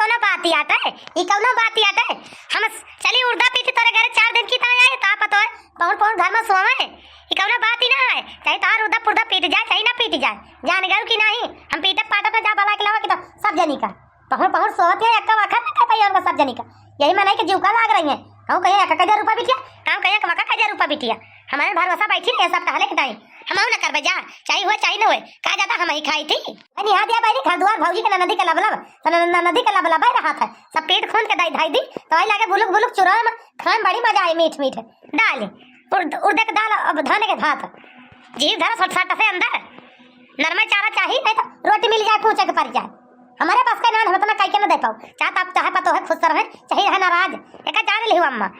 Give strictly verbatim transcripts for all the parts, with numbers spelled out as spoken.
कौनो बात ही आटे, ई कौनो बात ही आटे? हम चली उर्दा पीटी तोरे घरे चार दिन की तरह आई, ता पतो है, पहुर पहुर घर में सोवे। ई कौनो बात ही ना है, चाहे तार उर्दा पुर्दा पीट जाए, चाहे ना पीट जाए, जान गयो कि नहीं? हम पीटे पाटे पे जा बला के लावा कि तो सब जनी का। पहुर पहुर सोवत है, एक्का वखत ना कह पाई उनका सब जनी का। यही मनई के जीव का लाग रही है। कहूँ कहे एक हजार रुपया बिटिया, कहूँ कहे एक वखत हजार रुपया बिटिया। हमारे भरोसा बैठी रहे सब टहले के टाइम। हम ना करबे जा, चाहे हुए चाहे ना हुए, का ज्यादा हम ही खाई थी। अरे निहा दिया बहनी, घर दुआर भौजी के ननदी के लबलब, तो न-, ननदी के लबलब है रहा था। सब पीट खून के दाई धाई दी, तो आई लागे बुलुक बुलुक चुरा में खाए में बड़ी मजा आई, मीठ मीठ दाल, उर्द, उर्दे के दाल, अब धान के भात, जीव धरा सट सट से अंदर। नरमा चारा चाही, नहीं तो रोटी मिल जाए, पूछे के पड़ जाए। हमारे बस के ना, हम इतना कह के ना दे पाऊ। चाहे तब, चाहे पतो है खुश रहे, चाहे रहे नाराज, एका जान लिहू अम्मा।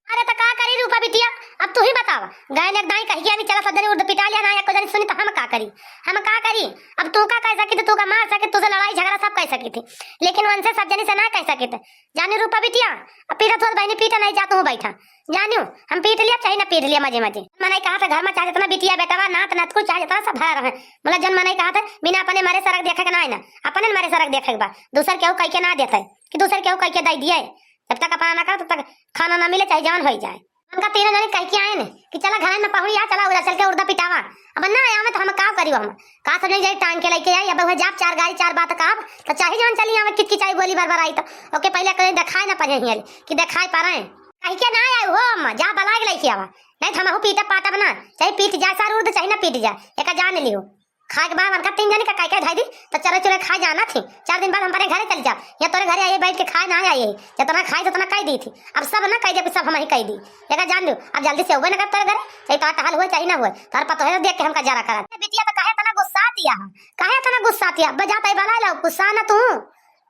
अरे तो का करी रूपा बिटिया, अब तू ही बतावा। गए एक दाई कह के अभी चला सदरी उर्द पिटा लिया ना, या को जानी सुनी तो हम का करी, हम का करी? अब तू का कह सकी थी, तू का मार सकी, तुझसे लड़ाई झगड़ा सब कह सकी थी, लेकिन उनसे सब जनी से ना कह सकी थी। जानी रूपा बिटिया, अब पीटा तो बहनी पीटा नहीं जा, तू बैठा। जानियो, हम पीट लिया चाहे ना पीट लिया मजे मजे। मनई कहा था घर में चाहे जितना बिटिया बेटवा नात नात को चाहे जितना सब भरा रहे। बोला जन मनई कहा था बिना अपने मरे सरग देखे के ना है ना, अपने मरे सरग देखे के बा। दूसर केहू कह के ना देते कि दूसर केहू कह के दे दिए। जब तक अपना ना करो तब तक खाना ना मिले चाहे जवन हो जाए। उनका तीनों जने कह के आए ने कि चला घर में पहुड़ी आ, चला उधर चल के उर्दा पिटावा। अब ना आया में तो हम का करी, हम का सब जने जाई टांग के लेके आई। अब वह जाप चार गाली चार बात कहब तो चाहे जवन चली आवे किचकिचाई बोली बार बार आई तो ओके पहले कहीं दिखाए ना पड़े हियाले कि दिखाए पारे। कह के ना आए हो अम्मा, जा बलाग लेके आवा, नहीं तो हमहू पीटे पाटब ना, चाहे पीट जाए सार उर्द चाहे ना पीट जाए, एका जान लियो। खाए के बाद उनका तीन जने का कह के धाई दी तो चले चले खाए जाना थी। चार दिन बाद हम अपने घरे चल जाब, या तोरे घरे आइए बैठ के खाए ना आइए, जितना खाए जितना कह दी थी। अब सब ना कह दे, सब हम ही कह दी, एका जान लियो। अब जल्दी से हुए ना कर तोरे घरे, चाहे तो टहल हुए चाहे ना हुए, तार पतो है देख के हमका जरा करत। बिटिया तो काहे इतना गुस्सा दिया है, काहे इतना गुस्सा दिया? बजाता ही बला लो, गुस्सा ना तू,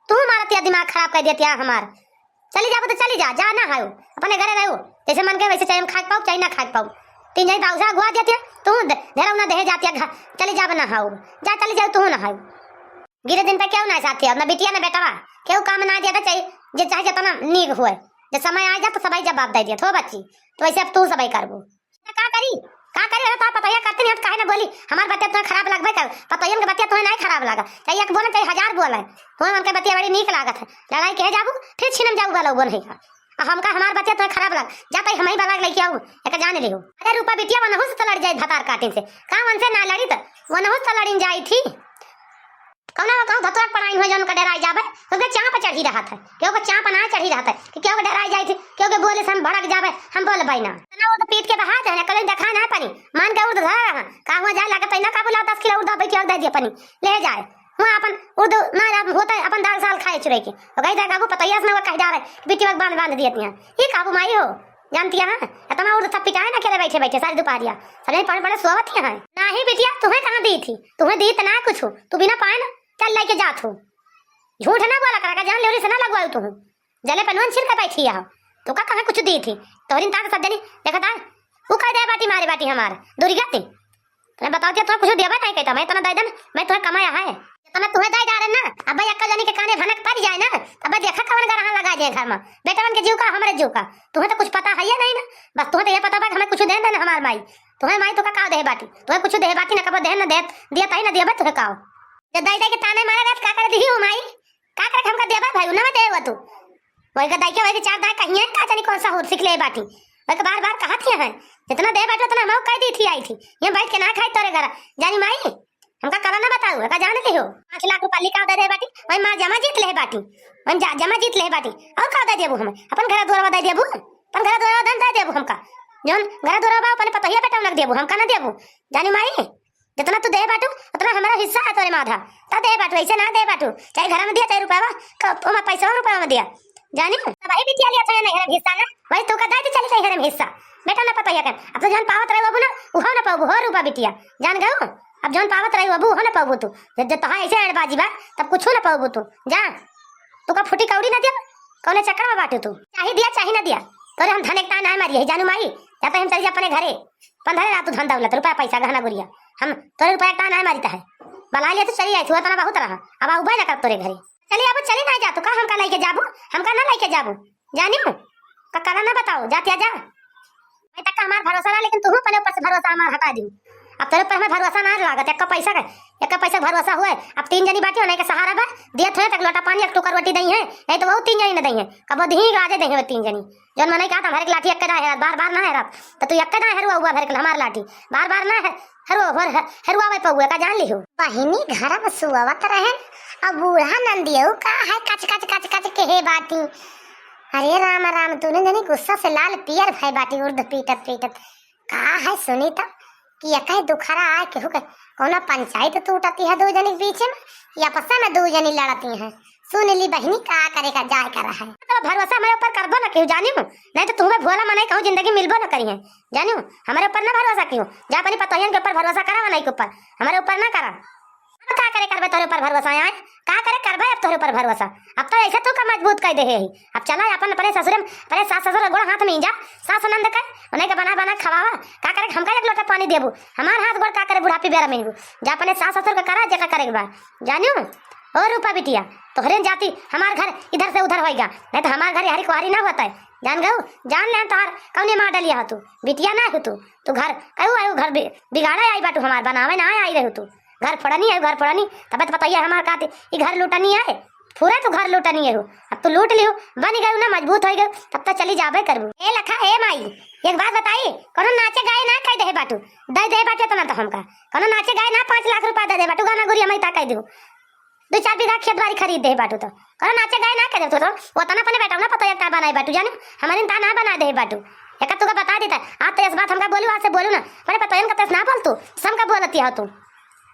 तू मारतिया, दिमाग खराब कर देतिया हमार। चली जाबो तो चली जा, जा ना हाउ, अपने घरे रहो, जैसे मन के वैसे चाहे हम खाए पाऊ चाहे ना खाए पाऊ। तीन जनी दाऊ से अगुआ देतिया, तू दे-, धेरऊ ना देहे जातिया घर, चली जाबो ना हाउ, जा चली जाओ तू ना हाउ। गिरे दिन पे केहू ना साथी, ना बिटिया ना बेटवा, केहू काम ना देता चाहे, जे चाहे जितना नीक हुए, जे समय आ जा तो सबाई जवाब दे दिया, थो बच्ची, तो वैसे अब तू सबाई करबू। का करी, का करी, अरे तोहार पतोहिया करती नहीं, हम काहे ना बोली, हमार बतिया तुम्हें खराब लगबे कर, पतोहियन के बतिया तुम्हें नहीं खराब लगा, चाहे एक बोले चाहे हजार बोले, तुम्हें उनके बतिया बड़ी नीक लागत है, लड़ाई कहे जाबू, फिर छीनम जाबू वाला बोल है का, आ हमका हमार बतिया तुम्हें खराब लग जाता है, हम ही बलाग लेके आऊ, एक जान लियो। अरे रूपा बिटिया वनहु से तो लड़ जाए भतार काटिन से, का उनसे ना लड़ी तो वनहु से तो लड़िन जाई थी। कौना वो कहूँ धतुरा पड़ाइन हो जौन का डराई जाबे, क्योंकि चाँप चढ़ी रहत है, क्योंकि चाँप ना चढ़ी रहत है, कि क्योंकि डराई जाई थी, क्योंकि बोले से हम भड़क जाबे, हम बोलबे ना। ना वो तो पीट के बहा जाए, कल देखा ना पानी, मान के उर्द धरा रहा, का हुआ जाए लागत है ना, का बोला दस किलो उर्द बैठी और दे दिया पानी, ले जाए, हुआ अपन उर्द ना जा होता है, अपन दाल साल खाए चुरे के, तो गई जाए काबू पतैया से ना वो कह जा रहे, बिटिया बांध बांध दिए तिहाँ, ये काबू माई हो। जानती है, इतना उर्द सब पिटाए ना अकेले बैठे बैठे सारी दोपहरिया, सब यहीं पड़े पड़े सोवत ही हैं। नाही बिटिया, तुम्हें कहाँ दी थी, तुम्हें दी तो ना कुछ, तू बिना पाए ना चल लेके जात हो। झूठ ना बोला करा, का जान लेवरी से ना लगवाऊ तू, जले पे नून छिड़के बैठी है, तो का कहाँ कुछ दी थी? तोहरी ताक सब जनी देखत आए, ऊ कह दे बाटी मारे बाटी हमार, दूरी गती। तने बताओ, तुम्हें कुछ देबा नहीं कहता, मैं इतना दे देन, मैं तुम्हें कमाया है। इतना तुम्हें दे डारे ना, अब भाई अक्का जानी के काने भनक पड़ जाए ना, तब देखा कवन गरहा लगा जाए घर में, बेटवन के जीव का, हमारे जीव का। तुम्हें तो कुछ पता है ये नहीं ना, बस तुम्हें तो ये पता बा कि हमें कुछ दे देना हमार माई। तुम्हें माई तो का, का दे बाटी, तुम्हें कुछ दे बाटी ना, कब दे ना दे, दिया ताई ना दिया बा तुम्हें काव। जब दाई दाई के ताने मारे रहत का कर दी हो माई, का करे हमका देबा भाई, उन्हें में देबा तू। वही का दाई के, वही के चार दाई कहिए, का जानी कौन सा होर सीख ले बाटी। वही का बार बार कहा थी है, जितना दे बाटी उतना हम कह दी थी आई थी। ये बैठ के ना खाई तोरे घर। जानी माई, हमका कला ना बताऊ, का जान ले हो। पाँच लाख रुपया लिखा दे दे बाटी, वही माँ जमा जीत ले बाटी। वही जा-, जमा जीत ले बाटी। और का दे देबू हमें? अपन घर दुआरवा दे देबू, अपन घर दुआरवा दे, दे देबू हमका। जौन घर दुआरवा बा, अपने पतोहिया बेटा उनक देबू, हमका ना देबू। जानी माई, जितना तू दे बाटू, उतना हमारा हिस्सा है तोरे माथा। ता दे बाटू, ऐसे ना दे बाटू। चाहे घर में दिया, चाहे रुपया, क-, ओमा पैसा रुपया में दिया। जानी? तब वही बिटिया लिया था नहीं हरम हिस्सा ना? वही तू का दाई चली गई हरम हिस्सा। बेटा ना पता है कन। अब तो जौन पावत रहे बाबू ना, उहो ना पाबू, हो रूपा बिटिया। जान गयो? अब जौन पावत रहे बाबू, उहो ना पाबू तू। जब, जब तोहार ऐसे अड़बाजी बा, तब कुछो ना पाबू तू। जा। तू का फूटी कौड़ी ना दिया? कौने चक्कर में बाटू तू? चाहे दिया, चाहे ना दिया। तोरे हम धन एक तान ना मारी है, जानू माई। या तो हम चल जा अपने घरे। पंद्रह रात धन दौलत, रुपया पैसा, गहना गुरिया, हम तोरे रुपया एक तान ना मारी है। बला लिया तो चली आई, तू इतना बहुत रहा। अब आऊ ना कर तोरे घरे। चली आबू, चली ना जा, तू का हमका लेके जाबू? हमका ना लेके जाबू। जानियो, का कला ना बताओ, जातिया जा। मैं तक का हमार भरोसा रहा, लेकिन तू अपने ऊपर से भरोसा हमार हटा दी। अब तेरे ऊपर हमें भरोसा ना लागत, एक पैसा का एक पैसा भरोसा हुए, अब तीन जनी बाटी हो, नहीं के सहारा बा, दियत है तक लोटा पानी, एक टुकर रोटी दई है, नहीं तो वो तीन जनी न दई है, कबो दही आजे दई है वो तीन जनी। जौन मनई कहा था, "हमारे एक लाठी एक के दाए है, बार बार ना है रात, तो तू एक के दाए हरुआ हुआ भर के हमार लाठी, बार बार ना है, हरुआ, हर-, हरुआ में पौआ का जान लिहू।" बहिनी घर में सुअवत रहे, अब बूढ़ा नंदियऊ का है कच कच कच कच के हे बाटी। अरे राम राम, तूने जनी गुस्सा से लाल पियर भय बाटी, उर्द पीटत पीटत। का है सुनी त कि एक ही दुखरा आए केहू के, कौनो पंचायत टूटती है दो जनी के बीच में, या आपस में दो जनी लड़ती हैं। सुन ली बहिनी, का करे का जाए का रहा है। तो भरोसा मेरे ऊपर करबो न केहू, जानी हूँ, नहीं तो तुम्हें भोला मनई कहूँ जिंदगी मिलबो न करी है, जानी हूँ, हमारे ऊपर ना भरोसा किहू, जा अपनी पतोहियन के ऊपर भरोसा करा, मनई के ऊपर, हमारे ऊपर ना करा। अब का करे करबे तोरे ऊपर भरोसा आए? का करे करबे अब तोरे ऊपर भरोसा? अब तो ऐसे तू का मजबूत कर दे है। अब चला अपन अपने ससुरे में, अपने सास ससुर के गोड़ हाथ में ही जा, सास नंद के, उन्हें के बना बना खवावा। का करे हमका एक लोटा पानी देबू? हमार हाथ गोड़ का करे बुढ़ापी बेरा में हू? जा अपने सास ससुर के करा जेका करे के बा। जानियो? ओ रूपा बिटिया, तोहरे जाति हमार घर इधर से उधर होइगा, नहीं तो हमार घर यहरी कुहरी ना होता है। जान गऊ? जान ले हम तोहार कौने मार डलिया हो तू, बिटिया ना हो तू। तू घर कहू आयु घर बि-, बिगाड़े आई बाटू हमार, बनावे ना आई रहू तू। घर फोड़नी है, घर फोड़नी, तब तो बताइए हमार काटे, ई घर लूटनी है, पूरा तू घर लूटनी है हो। अब तू लूट लियो, बन गयू ना, मजबूत हो गयू, तब तो चली जाबे करबू। ए लखा, ए माई, एक बात बताई, कोनो नाचे गाए ना कह दे बाटू, दे दे बाटू इतना तो हमका, कोनो नाचे गाए ना पाँच लाख रुपया दे दे बाटू, गाना गुरिया मैं ता कह दू, दो चार बीघा खेत बाड़ी खरीद दे बाटू तो, कोनो नाचे गाए ना कह दे तो, वो तना अपने बेटा ना पता एक ता बनाए बाटू, जाने हमारे ता ना बना दे बाटू। एक तुका बता देता, आज तो इस बात हमका बोलू, आज से बोलू ना, अपने पतोहियन का तस ना बोल तू, हमका बोलती हो तू।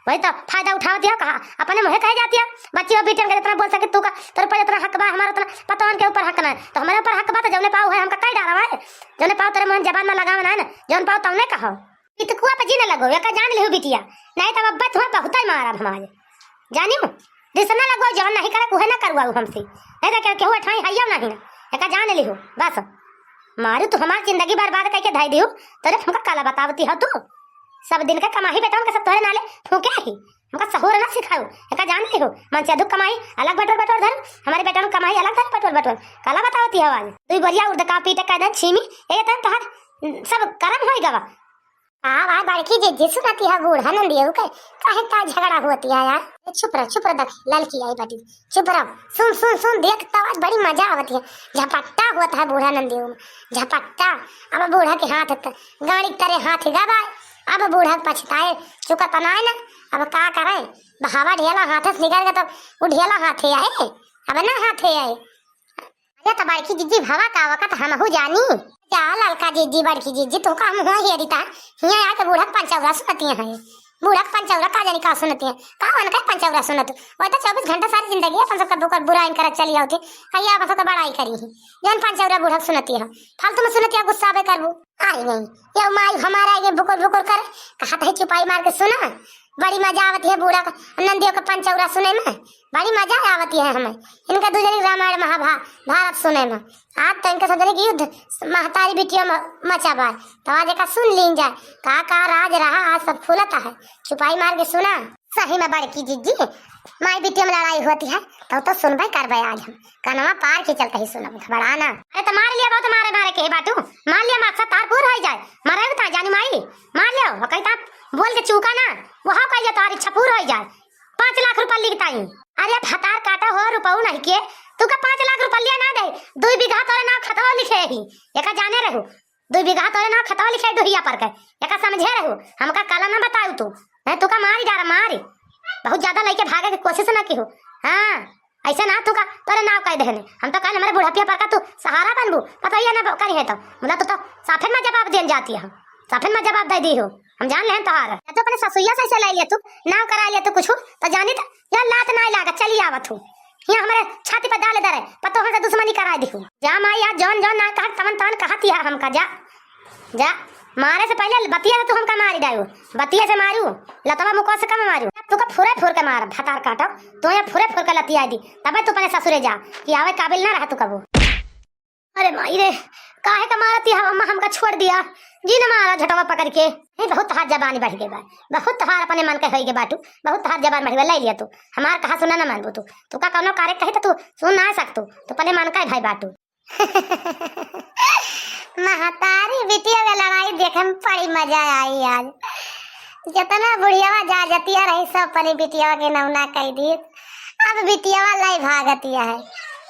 वही तो फायदा उठावती हो, कहा अपने मुँहे कहे जाती हो, बच्ची हो बेटियन का जितना बोल सके तू का, तेरे पर इतना हक बा, हमारा उतना पतोहन के ऊपर हक ना है, तो हमारे ऊपर हक बा तो जौने पाओ है हमका कह डाला है, जौने पाओ तेरे मुँह जबान में लगावे ना है ना, जौन पाओ तौने कहो। इतकुआ पे जी न लगो, एका जान लिहू बिटिया, नहीं तो अब तुम्हें बहुत ही मारा हमारे, जानियो, रिस ना लगो, जौन नहीं करे उहे ना करवाऊ हमसे, नहीं तो केहू अठाई हइयो नहीं ना, एका जान लिहू बस। मारू तू हमार जिंदगी बर्बाद करके धई दियो, तोरे हमका काला बतावती हो तू। सब दिन के कमाही बेटन के सब तोहरे नाले फूके ही। हमका सहूर ना सिखाओ, एका जान लिहू। मन से अधिक कमाई अलग बटोर बटोर धरू, हमारे बेटन कमाई अलग धरू बटोर बटोर। काला बतावती हो आज। दुई बोरिया उर्द का पीटे का दन छीमी, ए तन तोहर सब करम होई गवा। आ, आ, बड़की जिज्जी सुनती है बूढ़ा नंदियऊ के, काहे का झगड़ा होती है यार? ए, चुप रह, चुप रह, देख, ललकी आई बाटी, चुप रह। सुन, सुन, सुन, देख तो आज बड़ी मजा आवती है। झपट्टा होता है बूढ़ा नंदियऊ में, झपट्टा। अब बूढ़ा के हाथ त-, गाड़ी तरे हाथ गवा, अब बूढ़ा पछताए, चुका तनाए ना, अब का करे? बहावा ढेला हाथ से निकल गया तब वो ढेला हाथे आए, अब ना हाथे आए। अरे तो बड़की जिज्जी भवा का वकत हमहू जानी। जा ललका जिज्जी, बड़की जिज्जी, तो का हम हुआ हेरी ता, हियाँ आके बूढ़ा के पंचौरा सुनती हैं। बूढ़ा के पंचौरा का जानी का सुनती हैं। का उनका पंचौरा सुनत? वही तो चौबीस घंटा सारी जिंदगी अपन सबका बुकर बुराई करत चली होती। कहिया अपन सबका बड़ाई करी ही। जौन पंचौरा बूढ़ा के सुनती है। फालतू में सुनती है, गुस्सा बे करबू। आई गई। ये माई हमारा ये बुकुर बुकुर करे। कहा था चुपाई मार के सुना। बड़ी मजा आवती है बूढ़ा का, नंदियों का पंचौरा सुने में। बड़ी मजा आवती है हमें। इनका दू जनी रामायण महाभा-, भारत सुने में। आज तो इनका सब जने के युद्ध महतारी बिटियों में मचा बा। तो आज एका सुन लीन जाए। का का राज रहा, आज सब खुलता है। चुपाई मार के सुना। सही में बड़की जिज्जी, माई बिटियों में लड़ाई होती है, तो, तो सुनबे करबे आज हम। कनवा पार के चलते ही सुनब, घबराना। अरे तो मार लिया, बहुत मारे मारे के बाटू। मार लिया, मकसद तार पूर हो जाए। मरे ता जानू माई, मार लिया, हो कहीं ता बोल के चूका ना, वहाँ कह लिया तार इच्छा पूर हो जाए। पाँच लाख रुपया लिखता ही। अरे भतार काटा हो रुपऊ नहीं के, तू का पाँच लाख रुपया ना दे, दो बीघा तोरे नाम खतवा लिखे ही, एका जाने रहू, दो बीघा तोरे नाम खतवा लिखे डोहिया पर के, एका समझे रहू, हमका काला ना बताऊ तू, नहीं तू का मारी डारा मारी, बहुत ज्यादा लेके भागे की कोशिश ना की हो। हाँ, ऐसे ना तू का तोरे नाम कह देने, हम तो कहले हमारे बुढ़ापिया पर का तू सहारा बनबू, पता ही है ना करी है तो, मुला तू तो साफे में जवाब देन जाती है, साफे में जवाब दे दी हो। हम जान लेहन तोहार। या तो अपने ससुइया से ऐसे ले लिया तू, नाव करा लिया तू कुछ, तो जानी तो या लात ना लागा, चली आवत हूँ। यहाँ हमारे छाती पर डाले दरे, पतोहन से दुश्मनी करा दी हूँ। जा माई, आज जौन जौन ना कहा, तवन तवन कहा तिया हमका, जा। जा, मारे से पहले बतिया से तू हमका मारी डायो, बतिया से मारू, लतवा मुको से कम मारू। तू का फुरे फुर के मार, भतार काटो, तू यहाँ फुरे फुर के लतिया दी, तबे तू अपने ससुरे जा, कि आवे काबिल ना रहा तू कबू। अरे माई रे, काहे का मारती हवा अम्मा, हमका छोड़ दिया, जी न मारा झटवा पकड़ के। हे, बहुत तोहार जबान बढ़ गई बा, बहुत तोहार अपने मन के होई गए बाटू, बहुत तोहार जबान बढ़ गई, ले लिया तू, हमार कहा सुना ना मानबू तू, तू का कौनो कार्य कही तो तू सुन ना सकतू, तू अपने मन का भाई बाटू। महतारी बिटिया में लड़ाई देखे में बड़ी मजा आई आज। जितना बुढ़ियावा जा जतिया रही, सब अपनी बिटियावा के नौना कई दी। अब बिटियावा लाई भागतिया है,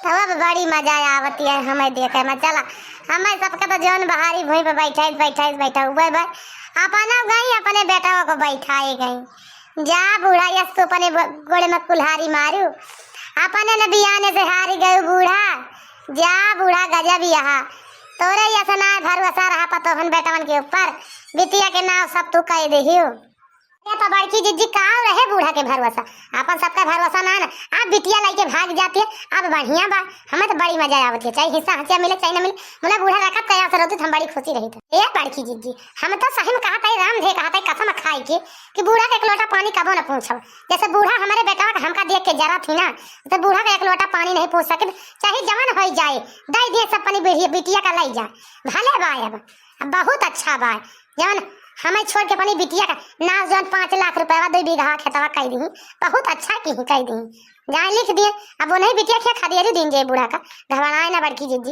तब अब बड़ी मजा आवतिया है हमें देखे में। चला, हमें सबके तो जौन बहारी भुइँ पे बैठाइस, बैठाइस, बैठउबे बा। अपना गई, अपने बेटवा को बैठाए गई। जा बूढ़ा, यस तू अपने ब-, गोड़े में कुल्हारी मारू, अपने न बियाने से हारी गयू बूढ़ा। जा बूढ़ा, गजब यहाँ तोरे यस ना भरोसा रहा पतोहन बेटवन के ऊपर, बिटिया के नाव सब तू कह देहियो। ये तो बड़की जिज्जी का रहे बूढ़ा के भरोसा, अपन सबका भरोसा ना ना। अब बिटिया लइके भाग जाती है, अब बढ़िया बा, हमें तो बड़ी मजा आवत है, चाहे हिस्सा हंसिया मिले चाहे ना मिले। मुला बूढ़ा रखत कया से रहती तो हम बड़ी खुशी रही थी। ए बड़की जिज्जी, हम तो सही में कहत है, राम धे कहत है कसम खाई के कि बूढ़ा के एक लोटा पानी कबो न पूछब। जैसे बूढ़ा हमारे बेटवा के हमका देख के जरा थी ना, तो बूढ़ा के एक लोटा पानी नहीं पूछ सके, चाहे जवन हो जाए, दे दिए सब अपनी बिटिया, बिटिया का लई जाए, भले बा अब, अब बहुत अच्छा बा। जवन हमें छोड़ के अपनी बिटिया का नाव जवन पाँच लाख रुपया दो बीघा खेतवा कह दी, बहुत अच्छा की कह दी, जाए लिख दिए। अब वो नहीं बिटिया के खदेरी दिन जे बूढ़ा का, घबराए ना बड़की जिज्जी।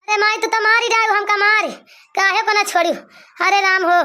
अरे माई, तू तो मारी डालू हमका मारी, काहे को ना छोड़ी। अरे राम हो।